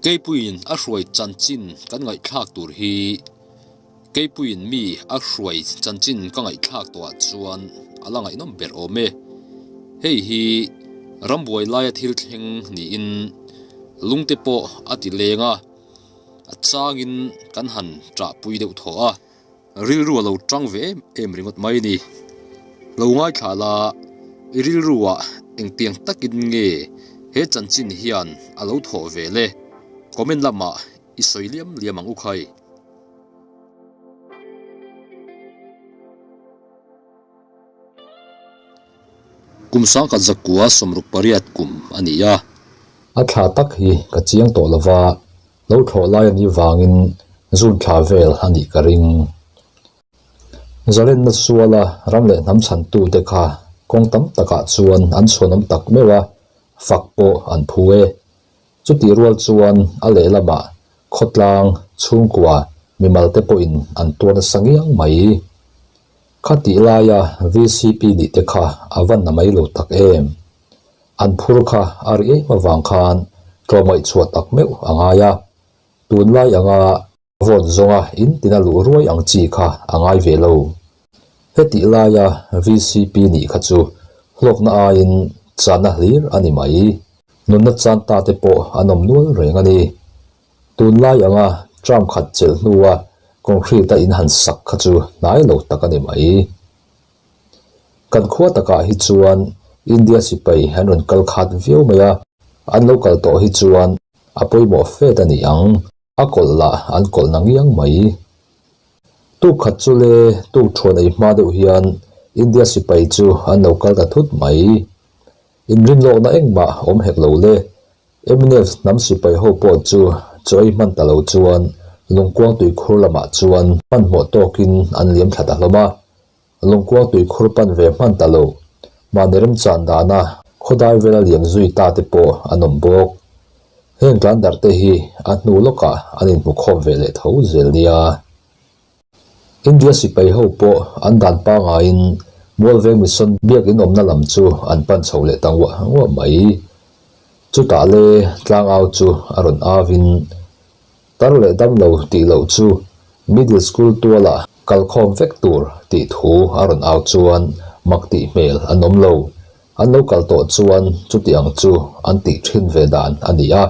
Keipuiin a hruai chanchin kan ngaihthlak tur hi Keipuiin mi a hruai chanchin ka ngaihthlak tawhah chuan a la ngaihnawm ber awm e. Hei hi rambuai laia thil thleng niin lungte pawh a ti leng a, a changin kan han ṭahpui deuh thaw a. Rilru a lo tang ve em em ringawt mai ni. Lo ngaithla la, i rilruah engtiang takin nge he chanchin hian a lo thawh ve le? Comment lamah i sawi liam liam ang u khai. Kum sangkhat zakua 68 kum a ni a. A thla tak hi ka chiang tawh lova, Lo thlawh lai a nih vangin zun thla vel a nih ka ring. Zalenna suala ram leh hnam chhantute kha kawng tam takah chuan an chhuanawm tak meuh a, fak pawh an phu e. Chutih rual chuan a lehlamah khawtlang, chhungkua, mimalte pawhin an tuar nasa ngiang mai. Khatih laia VCP nih te kha a va na mai lo tak em. An phur kha a ri em avang khan tlawmngaih chhuah tak meuh a ngai a, tunlai anga vote zawnga in tina luh ruai ang chi kha a ngai ve lo. Hetih laia VCP nih kha chu hlawkna aiin channa hlir a ni mai. Nunna chan ta te pawh an awm nual reng a ni. Tunlai anga tram khat chelh hnua concrete a in han sak kha chu hnai lo tak a ni mai. Kan khua takah hi chuan India sipai an rawn kal khat viau mai a, an lo kal tawh hi chuan a pawimawh fet a ni ang, a kawlh lah an kawlh na ngiang mai. Tuk khat chu le tuk thuan ei hma deuh hian India sipai chu an lo kal ta thut mai. Inrinlawkna engmah awm hek lo le, Mnf hnam sipai ho pawh chu chaw ei hman ta lo chuan Lungkuang tuikhur lamah chuan hmanhmawh tawkin an liam thla ta hlawm a. Lungkuang tuikhur pan ve hman ta lo, mahni remchan dana khawdai vela liam zui ta te pawh an awm bawk. Heng tlan darh te hi a hnu lawkah an inhmukhawm ve leh tho zel nia. India sipai ho pawh an dan pangaiin Mualveng Mission biakinn awmna lam chu an pan chho leh ta nguah nguah mai. Chutah le tlangau chu a rawn avin tar leh dam lo tih loh chu Middle School tualah kalkhawm vek tur tih thu a rawn au chuan mak tih hmel an awm lo. An lo kal tawh chuan chuti ang chu an tih thin ve dan a ni a,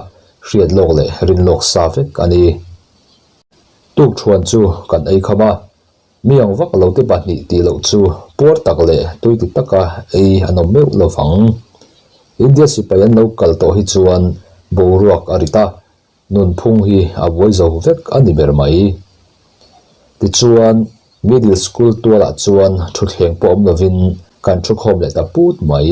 hriat lawk leh rin lawk sa vek a ni. Tuk thuan chu kan ei kham a, mi ang vak lo te pahnih tih loh chu puar tak leh tui ti taka ei an awm meuh lo vang. India sipai an lo kal tawh hi chuan boruak a rit a, nunphung hi a buai zo vek a ni ber mai. Tichuan, Middle School tualah chuan thutthleng pawh awm lovin kan thukhawm leh ta put mai.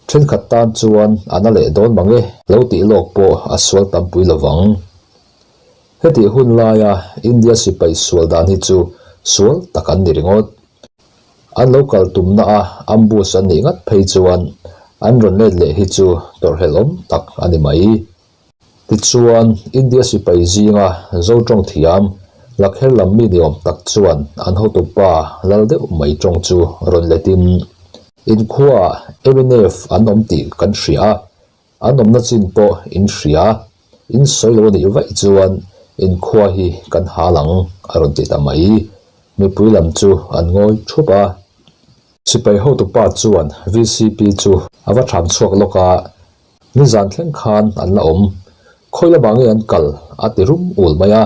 Thenkhat tan chuan a na leh dawn mang e, lo tih lawk pawh a sual tampui lo vang. Hetih hun laia India sipai sual dan hi chu sual tak an ni ringawt. An lo kal tumna a ambush an nih ngat phei chuan an rawn let leh hi chu tawrhhlelhawm tak a ni mai. Tichuan, India sipai zinga Zo tawng thiam, Lakher lam mi ni awm tak chuan an hotupa lal deuh mai tawng chu rawn letin, Inkhuaah mnf an awm tih kan hria a, an awmna chin pawh in hria, in sawi lo a nih vaih chuan inkhua hi kan hal ang, a rawn ti ta mai. Mipui lam chu an ngawi thup a. Sipai hotupa chuan VCP chu a va thlam chhuak lawk a, Nizan thleng khan an la awm. Khawi lamah nge an kal? a ti rum ul mai a.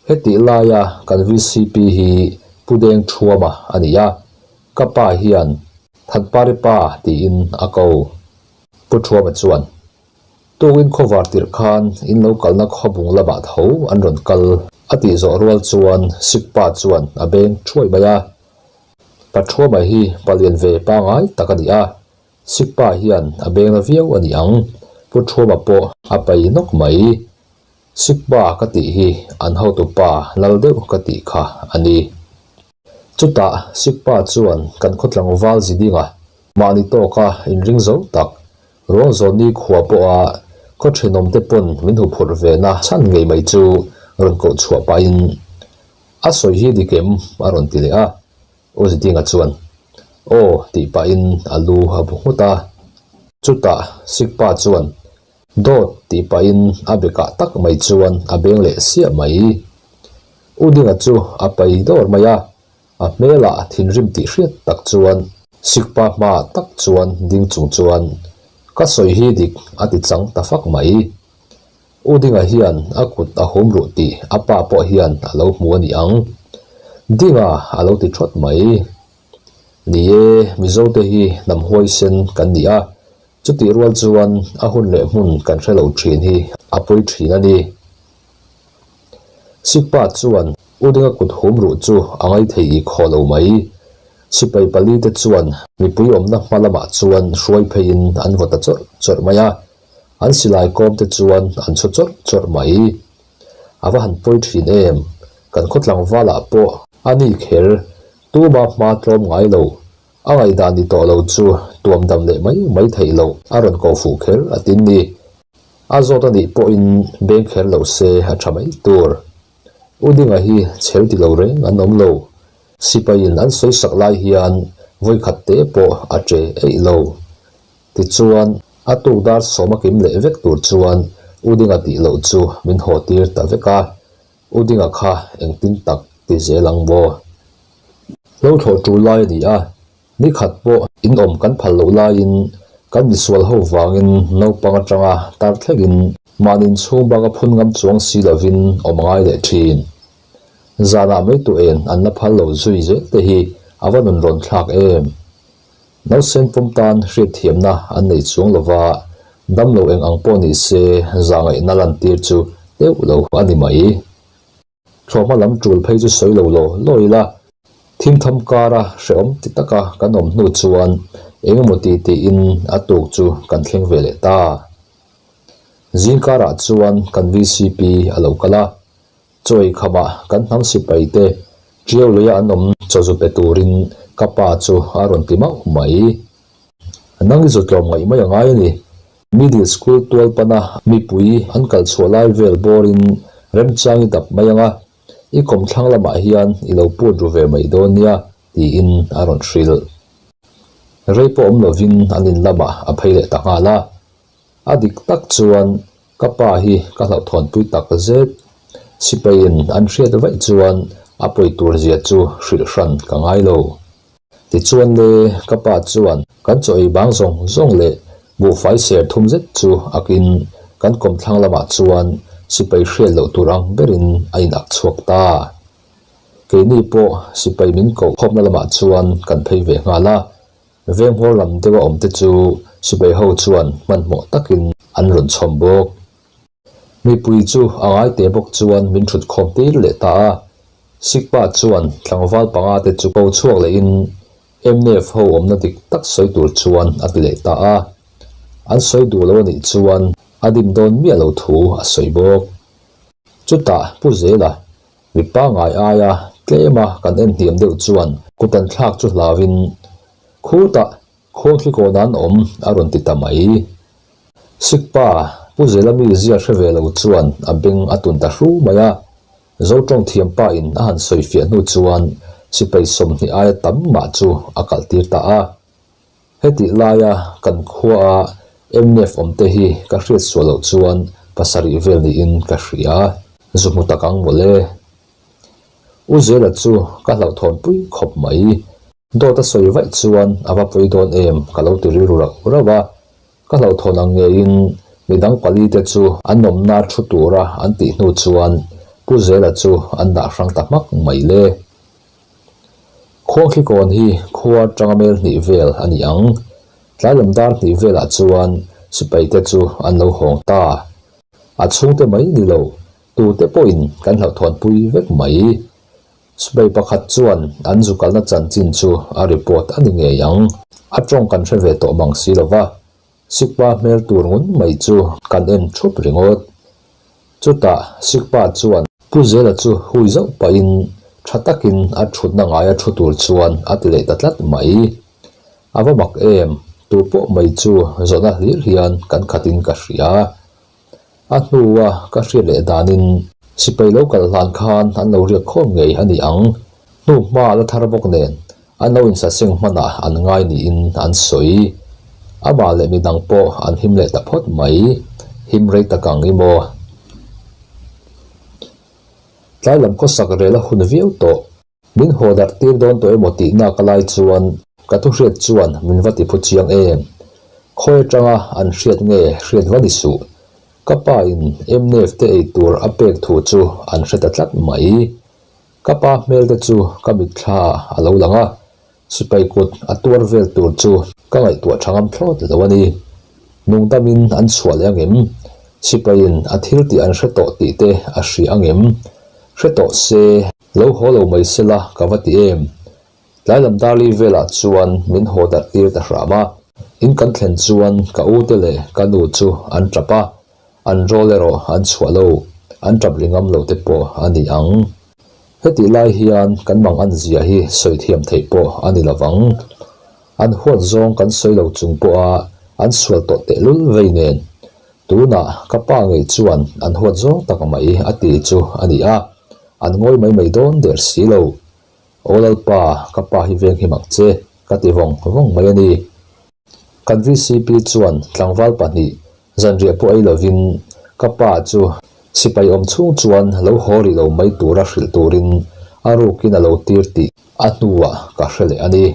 Hetih laia kan VCP hi Pu Deng Thuama a ni a, ka pa hian Thanpari pa tiin a ko. Pu Thuama chuan, Tukin khawvar tirh khan in lo kalna khawbung lamah tho an rawn kal a tih zawh rual chuan Sikpa chuan a beng thuai mai a. Pa Thuama hi palian ve pangai tak a ni a, Sikpa hian a beng na viau a ni ang, Pu Thuama pawh a pai nawk mai. Sikpa ka tih hi an hotupa lal deuh ka tih kha a ni. Chutah Sikpa chuan kan khaw tlangval zi dinga mahni tawka inring zo tak, ruang zawnni khua pawha khaw thenawmte pawn min huphurh ve na chhan ngei mai chu rawn koh chhuah pahin a sawi hi dik em a rawn ti leh a. U Zidinga chuan, Aw, tih pahin a lu a bu nghut a. Chutah Sikpa chuan, Dawt tih pahin a bekah tak mai chuan a beng leh siah mai. U Dinga chu a pai dawr mai a, a hmelah thinrim tih hriat tak chuan Sikpa hmaah tak chuan ding chung chuan ka sawi hi dik a ti chang ta fak mai. U Dinga hian a kut a hum ruh tih a pa pawh hian a lo hmu a ni ang. Dinga a lo ti thawt mai. Ni e, Mizote hi hnam huaisen kan ni a, chutih rual chuan a hun leh hmun kan hre lo thin hi a pawi thin a ni. Sikpa chuan U Dinga kut hum ruh chu a ngaithei i khaw lo mai. Sipai pali te chuan mipui awmna hma lamah chuan hruai pheiin an vaw ta chawrh chawrh mai a. An silai kawm te chuan an chhu chawrh chawrh mai. A va han pawi thin em, kan khaw tlangvalah pawh a ni kher, tuma hma tlawm ngai lo, a ngaihdan ni tawh lo chu tuam dam leh mai mai theih loh a rawn ko fuh kher a tin ni. A zawt a nih pawhin beng kher lo se a tha mai tur. U Dinga hi chhel ti lo reng an awm lo. Sipaiin an sawi sak lai hian vawikhat te pawh a che eih lo. Tichuan, a tuk dar sawm a kim leh vek tur chuan U Dinga tih loh chu min haw tir ta vek a, U Dinga kha engtin tak ti zel ang maw? Lo thlawh tul lai a ni a, nikhat pawh in awm kan phal loh laiin kan misual ho vangin naupang atanga tar thlengin mahni inchhung bak a phun ngam chuang si lovin awm a ngai leh thin. Zanah mai tu en an la phal lo zui zel te hi a va nun rawn thlak em? Nausen pawm tan hriatthiamna an nei chuang lo va, damlo eng ang pawh ni se zahngaihna lantir chu deuh lo a ni mai. Thlawhhma lam tul phei chu sawi lo law law ila, thimtham kara hrehawm ti taka kan awm hnu chuan eng emaw ti tiin a tuk chu kan thleng ve leh ta. Zingkarah chuan kan VCP a lo kal a, Chawi khamah kan hnam sipai te Ṭiau luia an awm chaw zu pe turin ka pa chu a rawn ti mauh mai. Nang i zu tlawm ngaih mai a ngai a ni. Middle school tual pana mipui an kal chhuah lai vel bawrin remchang i dap mai ang a, i kawmthlang lamah hian i lo put ru ve mai dawn nia tiin a rawn hrilh. Rei pawh awm lovin an in lamah a phei leh ta nghal a. A dik tak chuan Ka pa hi ka hlauhthawnpui tak zet. Sipaiin an hriat vaih chuan a pawi tur zia chu hrilh hran ka ngai lo. Tichuan le, ka pa chuan kan chaw ei bang zawng zawng leh buhfai ser thum zet chu akin kan kawmthlang lamah chuan sipai hriat loh tur ang berin a inak chhuak ta. Keini pawh sipai min koh khawpna lamah chuan kan phei ve nghal a. Venghawr lam deuha awmte chu sipai ho chuan hmanhmawh takin an rawn chhawm bawk. Mipui chu a ngai teh bawk chuan min thut khawm tir leh ta a. Sikpa chuan tlangval panga te chu ko chhuak lehin mnf ho awmna dik tak sawi tur chuan a ti leh ta a. An sawi duh lo anih chuan a dim dawn miah lo thu a sawi bawk. Chutah Pu Zela Mi pangngai aia tlema kan en hniam deuh chuan kut an thlak chu hlauin, Khutah khuangthli kawn an awm a rawn ti ta mai. Sikpa, Pu Zela mi zia hre ve lo chuan a beng a tun ta hru mai a. Zotawng thiampa in a han sawi fiah hnu chuan sipai 20 aia tam mah chu a kalh tir ta a. Hetih laia kan khuaa mnf awmte hi ka hriat suah loh chuan pasarih vel niin ka hria. Zu hmu tak ang mawle. U Zela chu ka hlauhthawnpui khawp mai. Dawt a sawi vaih chuan a va pawi dawn em ka lo ti rilru rauh rauh a. Ka hlauhthawn ang ngeiin midang pali te chu an awmna thu tura an tih hnu chuan Pu Zela chu an dah hrang ta hmak mai le. Khuangthlikawn hi khua atanga mel hnih vel a ni ang. Tlai lam dar hnih velah chuan sipaite chu an lo hawng ta. A chhungte mai ni lo, tute pawhin kan hlauhthawnpui vek mai. Sipai pakhat chuan an zu kalna chanchin chu a report a ni ngei ang. A tawng kan hre ve tawh mang si lova, Sikpa hmel tur ngun mai chu kan en thup ringawt. Chutah Sikpa chuan Pu Zela chu hui zauh pahin tha takin a thutna ngaia thu tur chuan a ti leh ta tlat mai. A va mak em, tu pawh mai chu zawhna hlir hian kan khatin ka hria. A hnua ka hriat leh danin sipai lo kal hlan khan an lo riak khawm ngei a ni ang. Hnu hma la thar bawk nen an lo insaseng hmanah an ngai niin an sawi. Amah leh midang pawh an him leh ta phawt mai. him rei tak ang i maw? Tlai lam khawsak rel a hun viau tawh. Min haw darh tir dawn tawh emaw tih nak a lai chuan ka thuhriat chuan min va ti phu chiang em. Khawi atanga an hriat nge hriat va ni suh. Ka pa in mnf te ei tur a pek thu chu an hre ta tlat mai. Ka pa hmel te chu ka mitthla a lo lang a, sipai kut a tuar vel tur chu ka ngaihtuah tha ngam thlawt lo a ni. Nungdamin an chhuah leh angem? Sipaiin a thil tih an hre tawh tih te a hria angem? Hre tawh se, lo haw lo mai sela ka va ti em? Tlai lam darli velah chuan min haw darh tir ta hram a. In kan thlen chuan ka u te leh ka nu chu an tap a, an rawl erawh an chhuah lo, an tap ri ngam lo te pawh a ni ang. Hetih lai hian kan mang an zia hi sawi thiam theih pawh a ni lovang. An huat zawng kan sawi lo chung pawha an sual tawh tehlul vei nen. Tunah ka pa ngei chuan an huat zawng tak mai a ti chu a ni a, an ngawi mai mai dawn der si lo. Aw Lalpa, ka pa hi veng him ang che, ka ti vawng vawng mai a ni. Kan VCP chuan tlangval pahnih zanriah pawh ei lovin ka pa chu sipai awm chhung chuan lo haw rih lo mai tura hrilh turin a rukin a lo tir tih a hnuah ka hre leh a ni.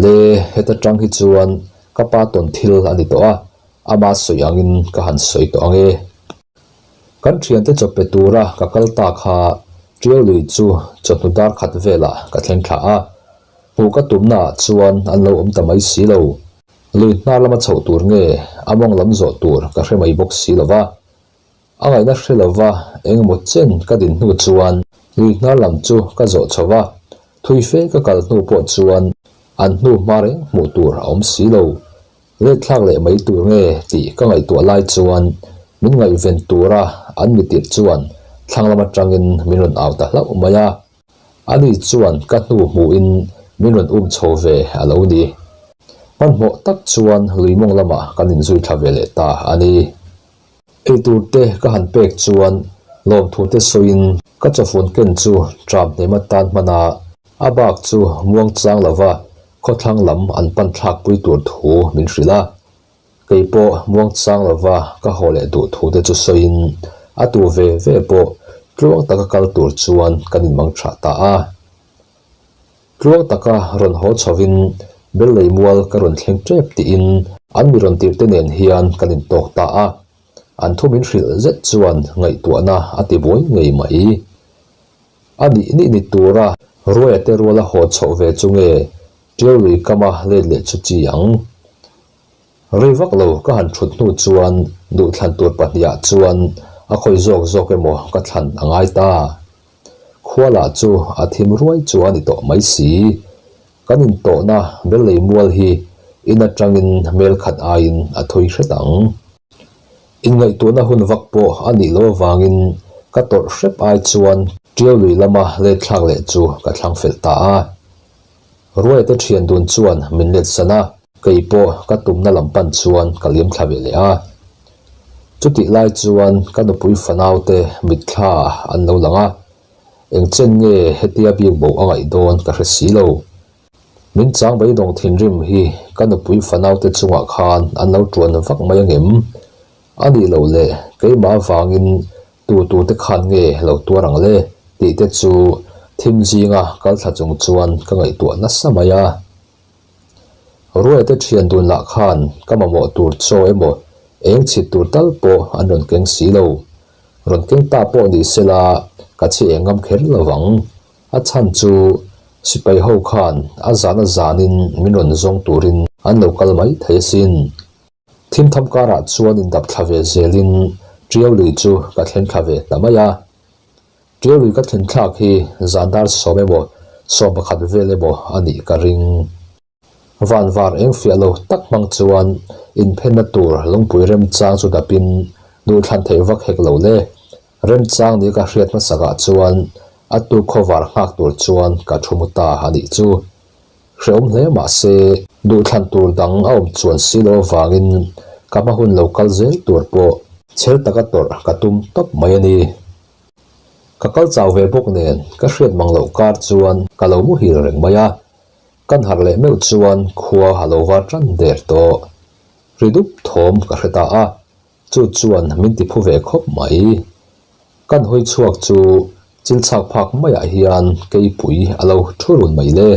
Le, heta tang hi chuan ka pa tawn thil a ni tawh a, ama sawi angin ka han sawi tawh ang e. Kan thiante chaw pe tura ka kal ta kha Tiau lui chu chawhnu dar khat velah ka thleng thla a, hmuh ka tumnaah chuan an lo awm ta mai si lo. Lui hnar lama chhoh tur nge a mawng lam zawh tur ka hre mai bawk si lo va. A ngaihna hre lo va engemaw chen ka din hnu chuan lui hnar lam chu ka zawh chho va, thui fe ka kal hnu pawh chuan an hnu hma reng hmuh tur a awm si lo. Let thlak leh mai tur nge tih ka ngaihtuah lai chuan min ngaihven tura an mitirh chuan thlang lam atangin min rawn au ta hlauh mai a. Ani chuan ka hnu hmuhin min rawn um chho ve a lo ni. Hmanhmawh tak chuan lui mawng lamah kan inzui thla ve leh ta a ni. Eitur te ka han pek chuan lawmthu te sawiin ka chawfun ken chu tram hnem atan hman a, a bak chu muangchang lova khawthlang lam an pan thlakpui tur thu min hrilh a. Kei pawh muangchang lova ka haw leh duh thu te chu sawiin a tu ve ve pawh tluang taka kal tur chuan kan inmang tha ta a. Tluang taka rawn haw chhovin Bellei mual ka rawn thleng tep tiin an mi rawn tirhte nen hian kan intawk ta a, an thu min hrilh zet chuan ngaihtuahna a ti buai ngei mai. A nih nih ni tura Ruaia te ruala haw chhoh ve chu nge Tiau lui kama let leh chu chi ang. Rei vak lo ka han thut hnu chuan duhthlan tur pahniha chuan a khawi zawk zawk emaw ka thlan a ngai ta. Khua lah chu a thim ruai chu a ni tawh mai si. Kan intawhna Bellei mual hi in atangin hmel khat aiin a thui hret ang. Inngaihtuahna hun vak pawh a nih loh avangin ka tawrh hrep ai chuan Tiau lui lama let thlak leh chu ka thlang fel ta a. Ruaite thian dun chuan min let san a, kei pawh ka tumna lam pan chuan ka liam thla ve leh a. Chutih lai chuan ka nupui fanaute mitthla an lo lang a, eng chen nge hetia bik bo a ngaih dawn ka hre si lo. Min chang beidawng thinrim hi ka nupui fanaute chungah khan an lo tuan vak mai angem? A nih loh leh keimah avangin tu tu te khan nge lo tuar ang le tih te chu thim zinga kal thla chung chuan ka ngaihtuah nasa mai a. Ruaite thian dun lah khan ka mamawh tur chaw emaw eng chhit tur tal pawh an rawn keng si lo. Rawn keng ta pawh ni sela ka chhi eng ngam kher lo vang. A chhan chu sipai ho khan a zan a zanin min rawn zawng turin an lo kal mai thei asin. Thim tham karah chuan indap thla ve zelin Tiau lui chu ka thleng thla ve ta mai a. Tiau lui ka thlen thlak hi zan dar sawm emaw 11 vel emaw a nih ka ring. Van var eng fiah lo tak hmang chuan inphenna tur lungpui remchang chu dapin duhthlan theih vak hek lo le. Remchang ni ka hriat hmasakah chuan a tuk khawvar nghak tur chuan ka thu mu ta a nih chu. Hrehawm hle mah se duhthlan tur dang a awm chuan si lo avangin ka hma hun lo kal zel tur pawh chhel taka tawrh ka tum tawp mai a ni. Ka kal chau ve bawk nen ka hriat mang loh kar chuan ka lo muhil reng mai a, kan harh leh meuh chuan khua a lo var tan der tawh. Ri dup thawm ka hre ta a. Chu chuan min ti phu ve khawp mai. Kan hawi chhuak chu chil chhak phak maiah hian keipui a lo thu run mai le.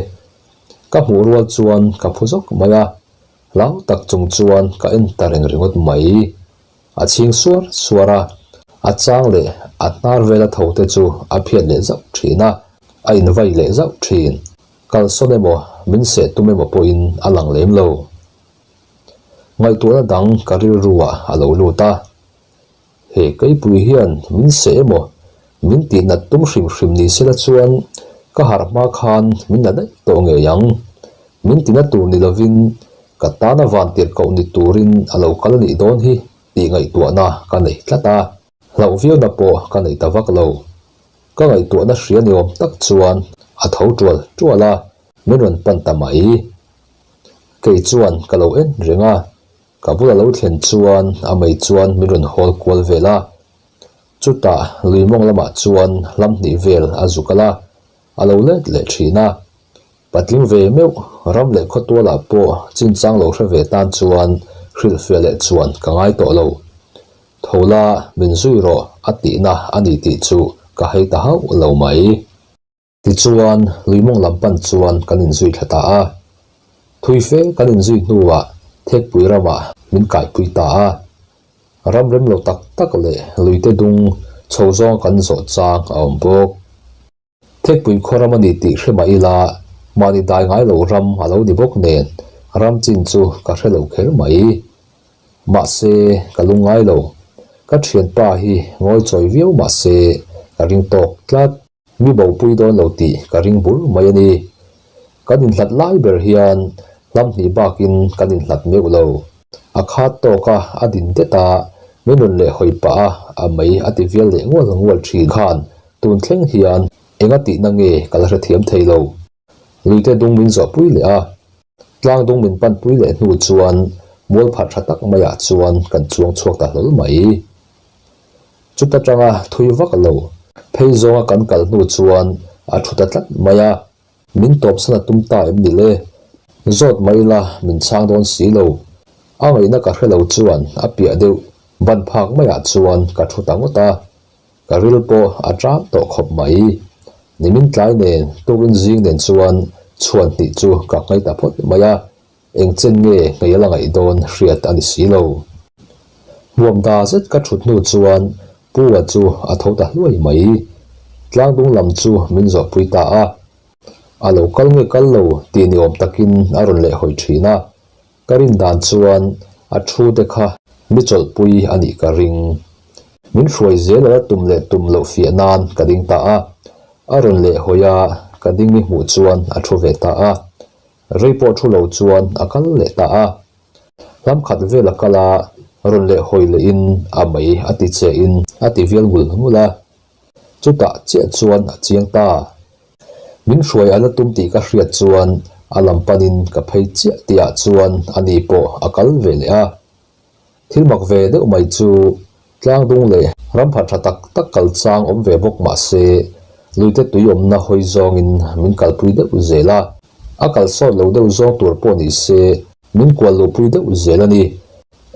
Ka hmuh rual chuan ka phu zawk mai a, hlau tak chung chuan ka en ta reng ringawt mai. A chhing suar suar a, a chang leh a hnar vela tho te chu a phiat leh zauh thin a, a invai leh zauh thin. Kalsawn emaw min seh tum emaw pawhin a lang lem lo. Ngaihtuahna dang ka rilruah a lo lut a. He keipui hian min seh emaw min tihnat tum hrim hrim ni sela chuan ka harh hma khan min la daih tawh ngei ang. Min tina tur ni lovin ka tana vantir koh ni turin a lo kal a nih dawn hi tih ngaihtuahna ka nei tlat a. Hlauh viauna pawh ka nei ta vak lo. Ka ngaihtuahna hria ni awm tak chuan a tho tual tual a, min rawn pan ta mai. Kei chuan ka lo en reng a, ka bula lo thlen chuan a mei chuan min rawn hawl kual vel a. Chutah lui mawng lamah chuan hlam hnih vel a zu kal a, a lo let leh thin a. Patling ve meuh ram leh khawtualah pawh chinchang lo hre ve tan chuan hrilhfiah leh chuan ka ngai tawh lo. Tho la, min zui rawh a tihna a ni tih chu ka hei ta hauh lo mai. Tichuan, lui mawng lam pan chuan kan inzui thla ta a. Thui fe kan inzui hnuah Thekpui ramah min kaipui ta a. Ram rem lo tak tak leh luite dung chho zawnga kan zawh chang a awm bawk. Thekpui khaw ram a ni tih hre mah ila, mahni dai ngai lo ram a lo ni bawk nen ram chin chu ka hre lo kher mai. Mahse, ka lung ngai lo. Ka thianpa hi ngawi chawi viau mahse ka ring tawk tlat. Mi bopui dawn lo tih ka ring bur mai a ni. Kan inhlat lai ber hian hlam hnih bakin kan inhlat meuh lo. A khat tawk a, a din det a, min rawn leh hawi pah a, a mei a ti vial leh ngual ngual thin khan tun thleng hian enga tihna nge ka la hrethiam thei lo. Luite dung min zawhpui leh a, tlang dung min panpui leh hnu chuan mual phat tha tak maiah chuan kan chuang chhuak ta hlawl mai. Chuta tanga thui vak lo, phei zawnga kan kal hnu chuan a thu ta tlat mai a. Min tawpsan a tum ta em ni le? Zawt mai ila min chhang dawn si lo. A ngaihna ka hre lo chuan a piah deuh ban phak maiah chuan ka thu ta ngawt a. Ka ril pawh a ṭam tawh khawp mai. Nimin tlai nen tukin zing nen chuan chhuan hnih chu ka nghei ta phawt mai a. Eng chen nge hmei a la ngaih dawn hriat a ni si lo. Hmuam da zet ka thut hnu chuan Pu-a chu a tho ta hluai mai. Tlangdung lam chu min zawhpui ta a. A lo kal nge kal lo tih ni awm takin a rawn leh hawi thin a. Ka rin dan chuan a thu te kha mi chawlhpui a nih ka ring. Min hruai zel a la tum leh tum loh fiah nan ka ding ta a. A rawn leh hawi a, ka ding i hmuh chuan a thu ve ta a. Rei pawh thu lo chuan a kal leh ta a. Hlam khat vel a kal a, rawn leh hawi lehin a mei a ti che in a ti vial ngul ngul a. Chutah chiah chuan a chiang ta. Min hruai a la tum tih ka hriat chuan a lam panin ka phei chiah tihah chuan ani pawh a kal ve leh a. Thil mak ve deuh mai chu tlangdung leh ramphat tha tak tak kal chang awm ve bawk mah se luite tui awmna hawi zawngin min kalpui deuh zel a, a kal sawt lo deuh zawng tur pawh ni se min kual luhpui deuh zel a ni.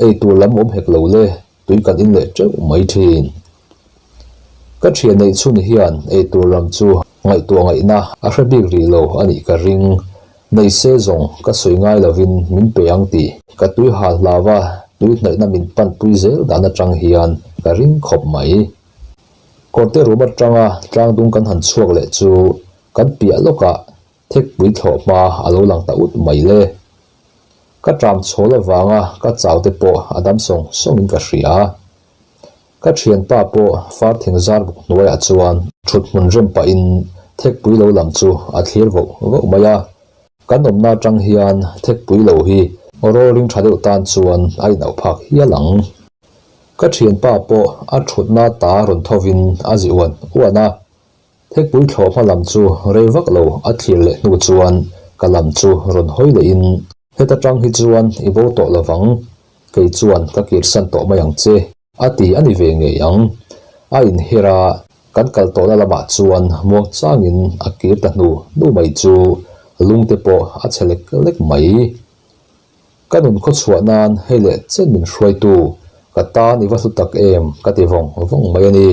Ei tur lam awm hek lo le, tui kan in leh teuh mai thin. Ka thian neih chhun hian ei tur lam chu ngaihtuah ngaihna a hre bik rih lo a nih ka ring. Nei se zawng ka sawi ngai lovin min pe ang tih ka tui hal hlau a, tui hnaihna min panpui zel dan atang hian ka ring khawp mai. Kawrte rum atanga tlangdung kan han chhuak leh chu kan piah lawkah thekpui thlawh hma a lo lang ta ut mai le. Ka tram chhawl avanga ka chau te pawh a dam sawng sawngin ka hria. Ka thianpa pawh far thing zar buk hnuaiah chuan thut hmun rem pahin thekpui lo lam chu a thlir voh voh mai a. Kan awmna atang hian thekpui lo hi rawl ring tha deuh tan chuan a inauh phak hial ang. Ka thianpa pawh a thutna ta rawn thovin a zi uan uan a. Thekpui thlawh hma lam chu rei vak lo a thlir leh hnu chuan ka lam chu rawn hawi lehin, Heta tang hi chuan i bo tawh lovang, Kei chuan ka kirsan tawh mai ang che, a ti a ni ve ngei ang. A inher a, kan kal tawhna lamah chuan muang changin a kir ta hnu hnu mai chu lungte pawh a chhe lek lek mai. Ka nun khawchhuah nan hei leh chen min hruaitu. Ka tan i va hlu tak em ka ti vawng vawng mai a ni.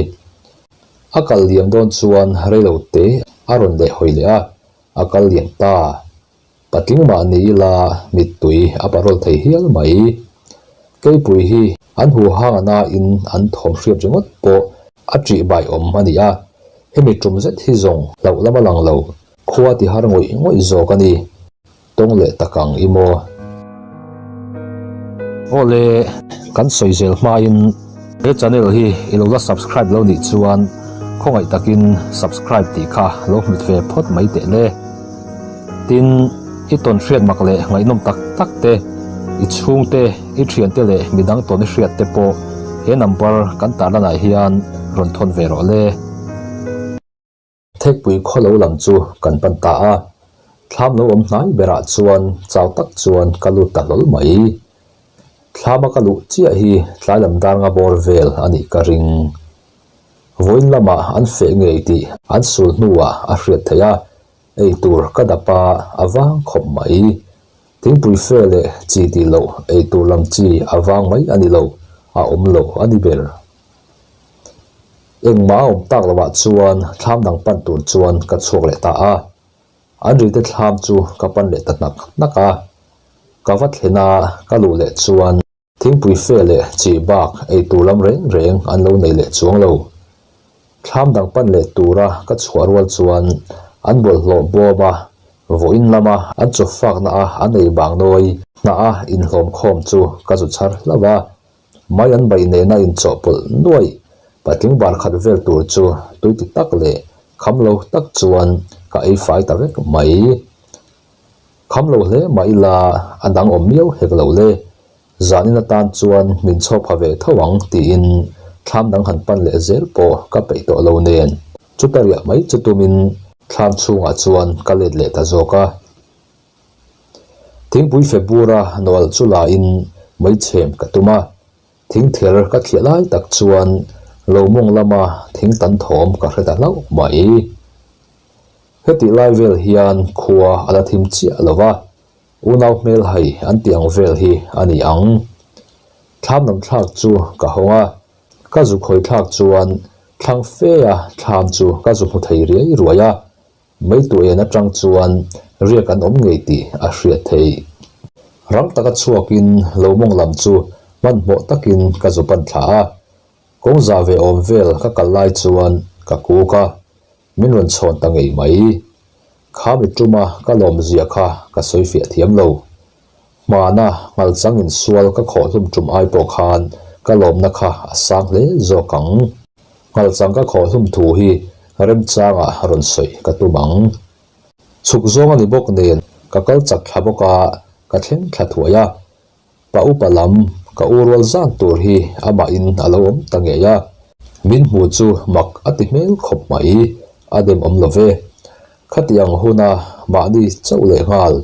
A kal liam dawn chuan reilo te a rawn leh hawi leh a, a kal liam ta. Patling mah ni ila mittui a parawl thei hial mai. Keipui hi an huhang a nain an thawm hriat ringawt pawh a ṭih bai awm a ni a, hemi ṭum zet hi zawng hlauh lam a lang lo, khua ti har ngawih ngawih zawk a ni. Tawng leh tak ang i maw? Awle, kan sawi zel hmain he channel hi i lo la subscribe lo nih chuan khawngaih takin subscribe tih kha lo hmit ve phawt mai teh le. Tin, i tawn hriat mak leh ngaihnawm tak tak te, i chhungte, i thiante leh midang tawn i hriat te pawh he number kan tarlanah hian rawn thawn ve rawh le. Thekpui khaw lo lam chu kan pan ta a, thlam lo awm hnai berah chuan chau tak chuan ka lut ta hlawl mai. Thlama ka luh chiah hi tlai lam dar nga bawr vel a nih ka ring. Vawiin lamah an feh ngei tih an sul hnuah a hriat theih a, ei tur ka dap a, a vang khawp mai. Thingpui fe leh chi tih loh ei tur lam chi a vang mai a ni lo, a awm lo a ni ber. Engmah a awm tak lovah chuan thlam dang pan tur chuan ka chhuak leh ta a, an rite thlam chu ka pan leh ta hnak hnak a, ka va thlen a ka luh leh chuan thingpui fe leh chi bak ei tur lam reng reng an lo nei leh chuang lo. Thlam dang pan leh tura ka chhuah rual chuan an bawlhhlawh bawm a, vawiin lama an chaw fakna a an ei bang nawi hnah a inhlawm khawm chu ka zu chhar hlauh a, Mai an baih nena inchawhpawlh nuaih patling bar khat vel tur chu tui ti tak leh kham lo tak chuan ka ei fai ta vek mai. Kham lo hle mah ila a dang awm miau hek lo le, zanin atan chuan min chhawp ha ve tho ang tiin thlam dang han pan leh zel pawh ka peih tawh lo nen chuta riah mai chu tumin thlam chhungah chuan ka let leh ta zawk a. Thingpui fe bura nawlh chu lain meichhem ka tum a, thingther ka thliah lai tak chuan lo mawng lama thing tan thawm ka hre ta hlauh mai. Hetih lai vel hian khua a la thim chiah lo va, unau hmel hai an tih ang vel hi a ni ang. Thlam lam thlak chu ka hawng a, ka zu khawi thlak chuan thlang fe a thlam chu ka zu hmu thei riai ruai a, Meituaien atang chuan riak an awm ngei tih a hriat theih. Rang taka chhuakin lo mawng lam chu hmanhmawh takin ka zu pan thla a. Kawng za ve awm vel ka kal lai chuan ka kuk a, min rawn chhawn ta ngei mai. Kha mi tuma ka lawmzia kha ka sawi fiah thiam lo. Hmana ngalchang insual ka khawh hlum tum ai pawh khan ka lawmna kha a sang hle zawk ang. Ngalchang ka khawh hlum thu hi remchanga rawn sawi ka tum ang. Chhuk zawng a ni bawk nen ka kal chak thla bawk a, ka thleng thla thuai a. Pa upa lam ka u rual zan tur hi amah in a lo awm ta ngei a. Min hmu chu mak a ti hmel khawp mai, a dem awm lo ve. Khatiang huna mahni chauh leh nghal,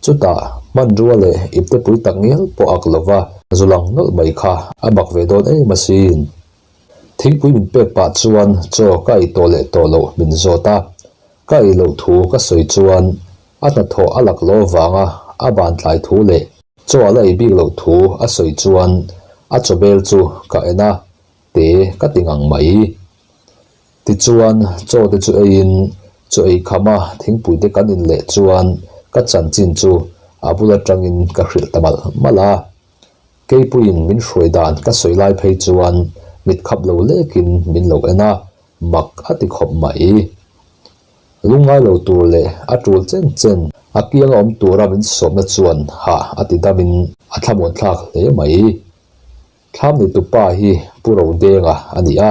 chutah hmanrua leh iptepui tak ngial pawh ak lova zu lang nawlh mai kha a bak ve dawn em asin. Thingpui min pek pah chuan chaw ka ei tawh leh tawh loh min zawt a, ka ei loh thu ka sawi chuan a hnathawh a lak lo avanga a ban tlai thu leh chaw a la ei bik loh thu a sawi chuan a chaw bel chu ka en a, te ka ti ngang mai. Tichuan, chaw te chu eiin, chaw ei khama thingpui te kan in leh chuan ka chanchin chu a bul atangin ka hrilh ta malh malh a. Keipuiin min hruai dan ka sawi lai phei chuan mit khap lo lekin min lo en a, mak a ti khawp mai. Lungngai lo tur leh a tul chen chen a kianga awm tura min sawmna chuan hah a ti damin a thlamuan thlak hle mai. Thlam neitupa hi Pu Rodenga a ni a,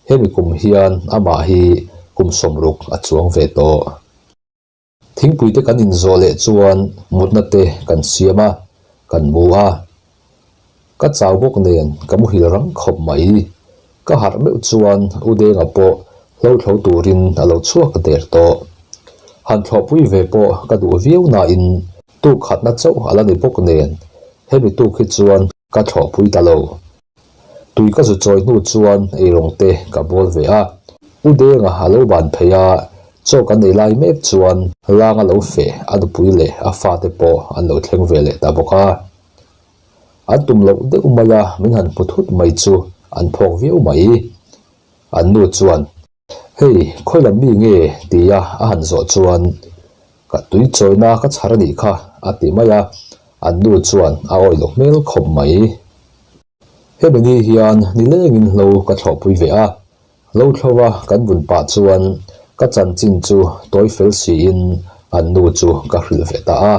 Hemi kum hian amah hi kum 60 a chuang ve tawh. Thingpui te kan inzawh leh chuan mutna te kan siam a, kan mu a. Ka chau bawk nen ka muhil rang khawp mai. Ka harh meuh chuan U Denga pawh hlo thlo turin a lo chhuak der tawh. Han thlawhpui ve pawh ka duh viau nain tuk khatna chauh a la ni bawk nen hemi tuk hi chuan ka thlawhpui ta lo. Tui ka zu chawi hnu chuan eirawng te ka bawl ve a, U Denga a lo ban phei a, chaw kan ei lai mek chuan lang a lo feh a nupui leh a fate pawh an lo thleng ve leh ta bawk a. An tum loh deuh mai a, min han hmu thut mai chu an phawk viau mai. An nu chuan, Hei, khawi lam mi nge? tia a han zawh chuan, Ka tui chawina ka chhar a nih kha, a ti mai a, an nu chuan a awih lo hmel khawp mai. Hemi ni hian nilengin hlo ka thlawhpui ve a, Lo thlova kan vun pah chuan ka chanchin chu tawi fel siin an nu chu ka hrilh ve ta a.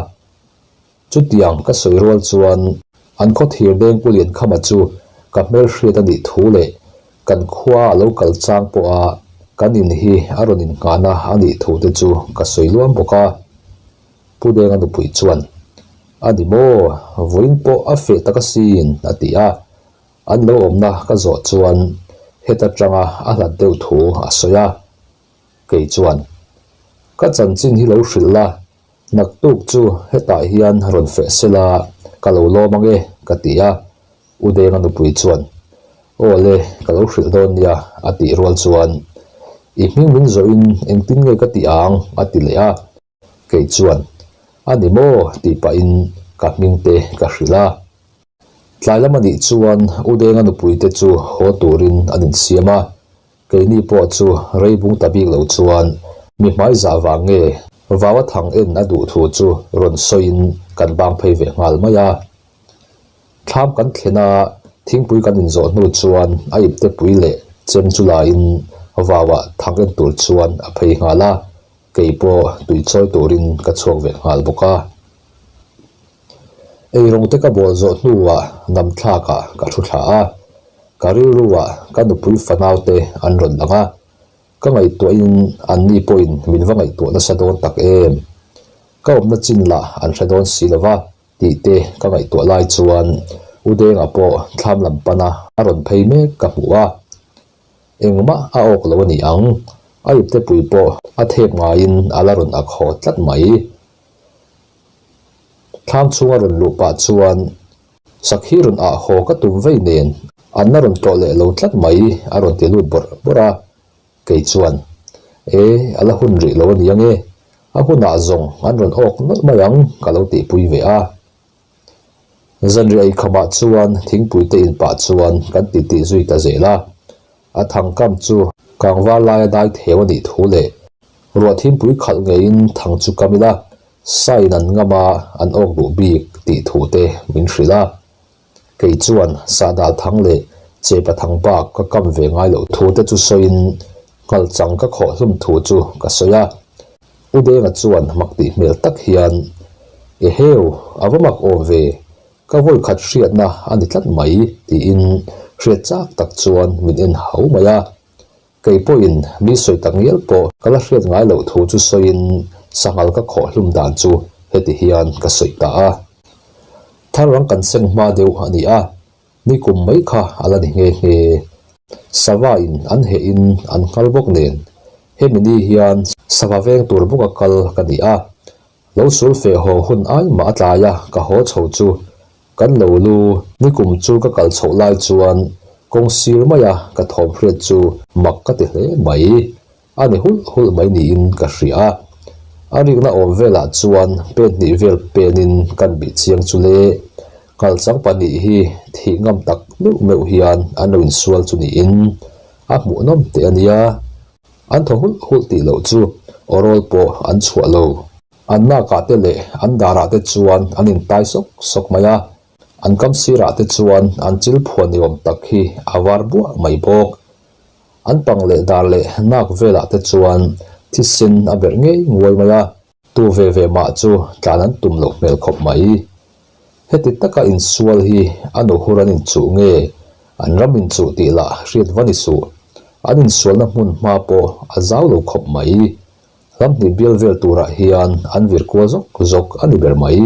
Chutiang ka sawi rual chuan an khaw thir deng Pu Liankhama chu ka hmelhriat a nih thu leh kan khua a lo kal chang pawha kan in hi a rawn innghahna a nih thu te chu ka sawi luam bawk a. Pu Denga nupui chuan, A ni maw, vawiin pawh a feh tak asin, a ti a. An lo awmna ka zawh chuan heta tanga a hlat deuh thu a sawi a, kei chuan, Ka chanchin hi lo hrilh la, naktuk chu hetah hian rawn feh sela ka lo lawm ang e, ka ti a. U Denga nupui chuan, Aw le, ka lo hrilh dawn nia, a tih rual chuan, I hming min zawhin engtin nge ka tih ang? a ti leh a. Kei chuan, A ni maw? tih pahin ka hming te ka hrilh a. Tlai lam a nih chuan U Denga nupui te chu haw turin an insiam a, keini pawh chu rei bung ta bik lo chuan mi hmai zah vang nge vau a thang en a duh thu chu rawn sawiin kan bang phei ve nghal mai a. Thlam kan thlen a, thingpui kan inzawh hnu chuan a ipte pui leh chem chu laiin vauah thang en tur chuan a phei nghal a. Kei pawh tui chawi turin ka chhuak ve nghal bawk a. Eirawng te ka bawl zawh hnuah namthlakah ka thu thla a, ka rilruah ka nupui fanau te an rawn lang a, ka ngaihtuahin anni pawhin min va ngaihtuah nasa dawn tak em? Ka awmna chin lah an hre dawn si lo va tih te ka ngaihtuah lai chuan U Denga pawh thlam lam pana a rawn phei mek ka hmu a. Engmah a awk lo a ni ang, a ipte pui pawh a thep ngaiin a la rawn ak haw tlat mai. Thlam chhunga rawn luh pah chuan sakhi rawn ah haw ka tum vei nen an la rawn tlawh leh lo tlat mai a rawn ti lut bawrh bawrh a, kei chuan, E, a la hun rih lo a ni ange, a hunah zawng an rawn awk nawlh mai ang ka lo tihpui ve a. Zanriah eikhamah chuan thingpui te in pah chuan kan titi zui ta zel a, a thangkam chu kangvar laia dai theu a nih thu leh ruah thingpui khalh ngeiin thang chu kam ila sain an ngam a an awk duh bik tih thu te min hrilh a. Kei chuan sahdal thang leh chepa thang bak ka kam ve ngai loh thu te chu sawiin nghalchang ka khawh hlum thu chu ka sawi a. U Denga chuan mak tih hmel tak hian, Eheu, a va mak awm ve, ka vawi khat hriatna a ni tlat mai, tiin hriat chak tak chuan min en hau mai a. Kei pawhin mi sawi tak ngial pawh ka la hriat ngai loh thu chu sawiin sanghal ka khawh hlum dan chu heti hian ka sawi ta a. Tharang kan seng hma deuh a ni a, Nikum mai kha a la ni nghe nghe. Sava in an heh in an nghal bawk nen hemi ni hian sava veng tur bawk a kal ka ni a. Lo sul feh haw hun ai mah a tlai a ka haw chho chu kan lo lu. Nikum chu ka kal chhoh lai chuan kawng sir mai a ka thawm hriat chu mak ka ti hle mai. A ni hulh hulh mai niin ka hria a. A rikna awm velah chuan pen hnih vel penin kan bih chiang chu le. Nghalchang pahnih hi thih ngam tak meuh meuh hian an lo insual chu niin a hmuhnawm teh a nia. An thaw hulh hulh tih loh chu awrawl pawh an chhuah lo. An nakah te leh an darah te chuan an intai sawk sawk mai a. An kam sirah te chuan an chil phuan ni awm tak hi a var buah mai bawk. An pang leh dar leh nak velah te chuan thisen a berh ngei nguai mai a, tu ve ve mah chu tlan an tum loh hmel khawp mai. Heti taka insual hi a nu hur an inchuh nge an ram inchuh tih lah hriat va ni suh. An insualna hmun hma pawh a zau lo khawp mai. Ramhnih bial vel turah hian an vir kual zawk zawk a ni ber mai.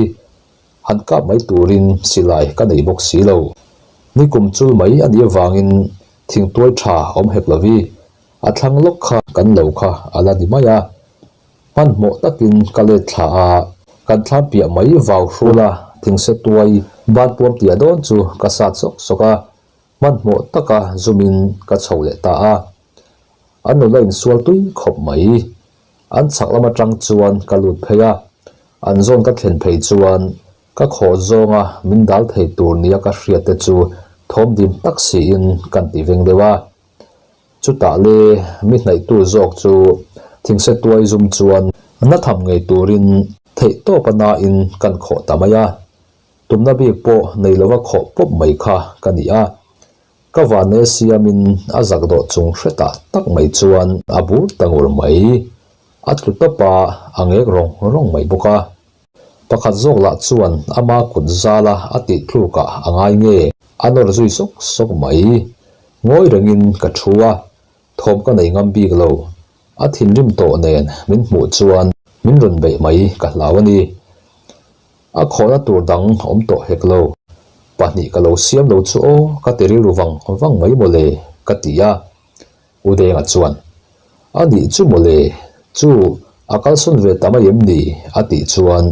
Han kap mai turin silai ka nei bawk si lo. Nikum chul mai a nih avangin thingtuai tha awm hek lovi, a thlang lawk kha kan lo kha a la ni mai a. Hmanhmawh takin ka let thla a, kan thlam piah mai vau hrul a, thingse tuai banpuam tia dawn chu ka sat sawk sawk a, hmanhmawh taka zumin ka chho leh ta a. An nula insual tui khawp mai. An chhak lam atang chuan ka lut phei a, an zawn ka thlen phei chuan. Ka khawh zawnga min dal thei tur nia ka hriat te chu thawm dim tak siin kan ti veng deuh a. Chutah le mi hnaihtu zawk chu thingse tuai zum chuan na tham ngei turin theih tawp a nain kan khawh ta mai a. Tumna bik pawh nei lova khawh pawp mai kha ka ni a. Ka vane siamin a zak dawh chung hretah tak mai chuan a bur ta ngur mai. A tlu tawp a, a ngek rawng rawng mai bawk a. Pakhat zawk lah chuan ama kut zala a tih tlukah a ngai nge a nawr zui sawk sawk mai. Ngawi rengin ka thu a, thawm ka nei ngam bik lo. A thinrim tawh nen min hmuh chuan min rawn beih mai ka hlau a ni. A khawhna tur dang awm tawh hek lo. Pahnih ka lo siam lo chu aw ka ti rilru vang vang mai mawle ka ti a. U Denga chuan, A nih chu mawle, chu a kalsawn ve ta mai em ni? a tih chuan,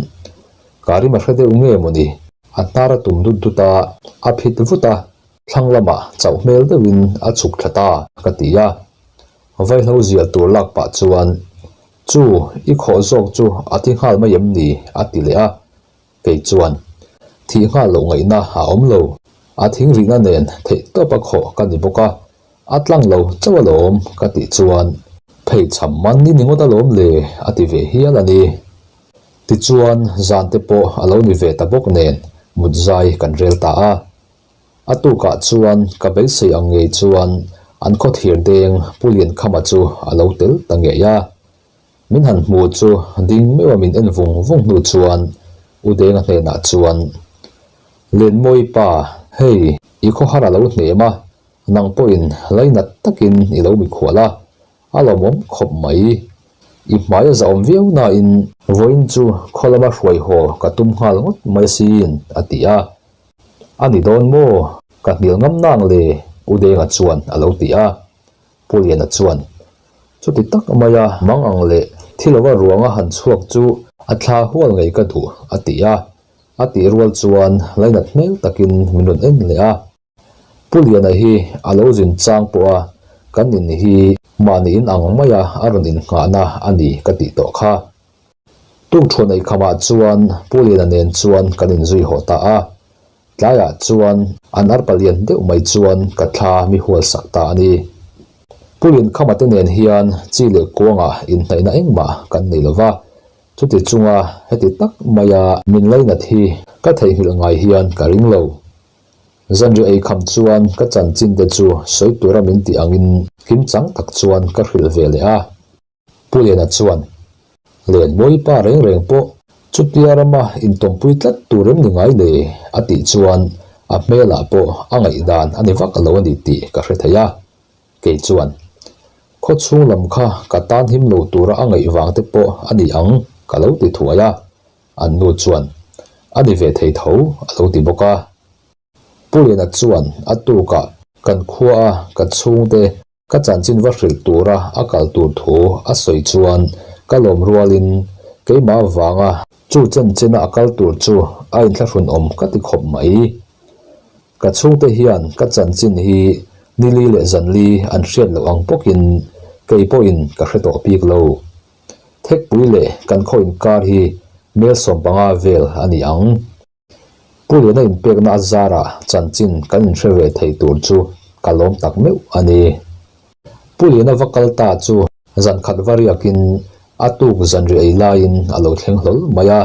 Ka rim a hre deuh nge mawni? A hnar a tum dut dut a, a phit vut a, thlang lamah chauh hmel deuhin a chhuk thla ta ka ti a. Vaihlo zial tur lak pah chuan, Chu, i khawh zawk chu a thi nghal mai em ni? a ti leh a. Kei chuan, Thih nghal loh ngaihna a awm lo. A thing rihna nen theih tawp a khawh ka ni bawk a, a tlang lo chauh alawm ka tih chuan, Phei cham man ni ni ngawt alawm le a ti ve hial a ni. Tichuan, zan te pawh a lo ni ve ta bawk nen mut zai kan rel ta a. A tukah chuan ka beisei ang ngei chuan an khawthir deng Pu Liankhama chu a lo tel ta ngei a. Min han hmu chu ding meuh a min en vung vung hnu chuan U Denga hnenah chuan, Lenmawi pa, hei i khawhar a lo hnem a, nang pawhin lainat takin i lo mikhual a, a lawmawm khawp mai. I hmai a zahawm viau nain vawiin chu khaw lama hruai haw ka tum nghal ngawt mai asin, a ti a. A ni dawn maw? Ka hnial ngam nang le, U Denga chuan a lo ti a. Pu Liana chuan, Chuti tak maia mang ang leh thi lova ruanga han chhuak chu a thla hual ngei ka duh, a ti a. A tih rual chuan lainat hmel takin min rawn en leh a. Pu Liana hi a lo zin chang pawh a, kan in hi mahni in ang maia a rawn innghahna a ni ka tih tawh kha. Tukṭhuan eikhamah chuan Pu Liana nen chuan kan inzui haw ta a. Tlaiah chuan an arpa lian deuh mai chuan ka thla mi hual sak ta a ni. Pu Liankhama te nen hian chi leh kuangah inhnaihna engmah kan nei lo va, chuti chunga heti tak maia min lainat hi ka theihnghilh ngai hian ka ring lo. Zanriah eikham chuan ka chanchin te chu sawi tura min tih angin kimchang tak chuan ka hrilh ve leh a. Pu Liana chuan, Lenmawi pa reng reng pawh chutia rama intawmpui tlat tur em ni ngai le? a tih chuan a hmelah pawh a ngaihdan a ni vak lo a ni tih ka hre thei a. Kei chuan, Khaw chhung lam kha ka tan him lo tura a ngaih vang te pawh a ni ang ka lo ti thuai a. An nu chuan, A ni ve thei tho a lo ti bawk a. Pu Liana chuan a tukah kan khuaa ka chhungte Ka chanchin va hrilh tura a kal tur thu a sawi chuan ka lawm rualin keimah vanga chu chen chena a kal tur chu a inthlahrun awm ka ti khawp mai. Ka chhungte hian ka chanchin hi nili leh zanli an hriat loh ang bawkin kei pawhin ka hre tawh bik lo. Thekpui leh kan khaw inkar hi mel 15 vel a ni ang. Pu Liana inpekna a zarah chanchin kan inhre ve thei tur chu ka lawm tak meuh a ni. Pu Liana va kal ta chu zan khat va riakin a tuk zanriah ei laiin a lo thleng hlawl mai a,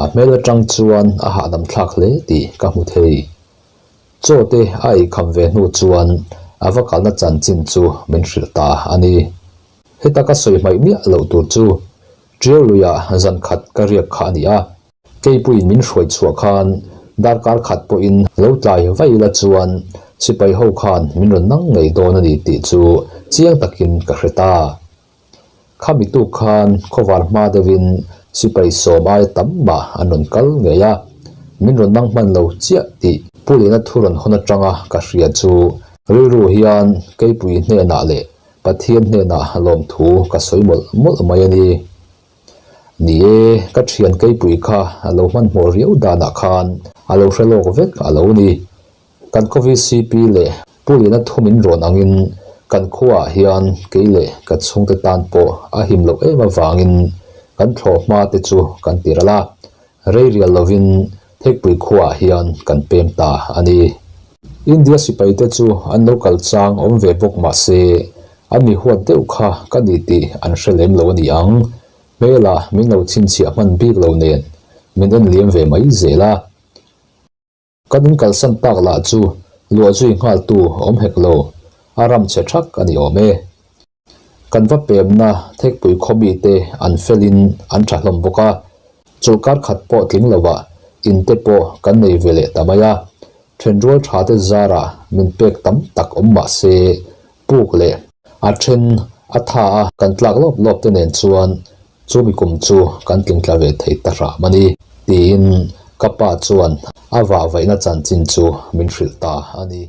a hmel atang chuan a hahdam thlak hle tih ka hmu thei. Chaw te a eikham ve hnu chuan a va kalna chanchin chu min hrilh ta a ni. Heta ka sawi hmaih miah loh tur chu Ṭiau luiah zan khat ka riak kha a ni a. Keipuiin min hruai chhuah khan darkar khat pawhin lo tlai vaih ila chuan sipai ho khan min rawn nang ngei dawn a ni tih chu chiang takin ka hre ta. Khami tuk khan khawvar hma deuhin sipai sawm aia tam mah an rawn kal ngei a, min rawn nang hman lo chiah tih Pu Liana thu rawn hawn atanga ka hria chu rilru hian Keipui hnenah leh Pathian hnenah lawmthu ka sawi mawlh mawlh mai a ni. Ni e, ka thian keipui kha a lo hmanhmawh riau danah khan a lo hre lawk vek a lo ni. Kan khaw VCP leh Pu Liana thu min rawn angin kan khuaah hian kei leh ka chhungte tan pawh a him loh em avangin kan thlawh hma te chu kan ti ral a. Rei rial lovin Thekpui khuaah hian kan pem ta a ni. India sipaite chu an lo kal chang awm ve bawk mah se, an mi huat deuh kha ka ni tih an hre lem lo a ni ang. Hmelah min lo chhinchhiah hman bik lo nen min en liam ve mai zel a. Kan in kalsan tak lah chu luah zui nghaltu awm hek lo, a ram chhe thak a ni awm e. Kan va pemna Thekpui khaw mite an felin an tha hlawm bawk a, chawlhkar khat pawh tling lovah in te pawh kan nei ve leh ta mai a, thenrual tha te zarah min pek tam tak awm mah se puk leh a then a tha a kan tlak lawp lawp te nen chuan chu mi kum chu kan tling tla ve thei ta hram a ni tiin ka pa chuan a vahvaihna chanchin chu min hrilh ta a ni.